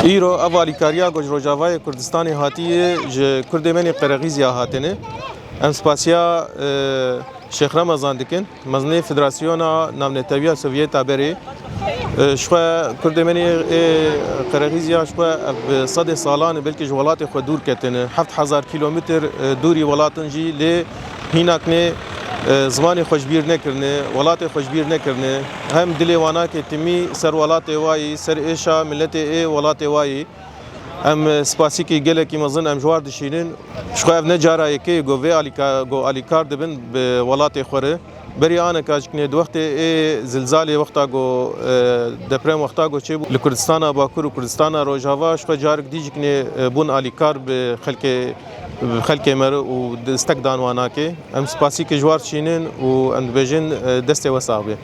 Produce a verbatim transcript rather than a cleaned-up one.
Îro ev alîkariya ku ji Rojavayê Kurdistanê hatiye ji Kurdê me nê Qereqîziya hatine. Em spasiya, e, Şêx Remezan dikin, mezinê Federasyona Navnetewiya Sovyeta berê. E, ji xwe Kurdê me nê ê Qereqîziya ji xwe ev bi sedê salan e, belkî ji welatê xwe dûr ketine. Heft hezar kîlometr, e, dûrî welatin jî lê hînak nê, e, zimanê xwe ji bîr nekirine, welatê xwe ji bîr nekirine. Hem dilê wanakê timî ser welatê wayî, ser êşa miletê ê welatê wayî. Em, e, spasîkî gelekî mezin em ji war dişînin. Ji xwe ev ne cara yekê ye ku vê alîka-, ku alîkar dibin bi welatê xwe re. Berî aneka ji kinê di wextê ê zilzalê wexta ku, e, deprem wexta ku çêbû li Kurdistana Bakur û Kurdistana Rojava ji xwe carik dî ji kinê, e, bûn alîkar bi xelkê, bi xelkê me re û destek dan wanakê. Em spasîkê ji war dişînin û em dibêjin, e, destê we sax be.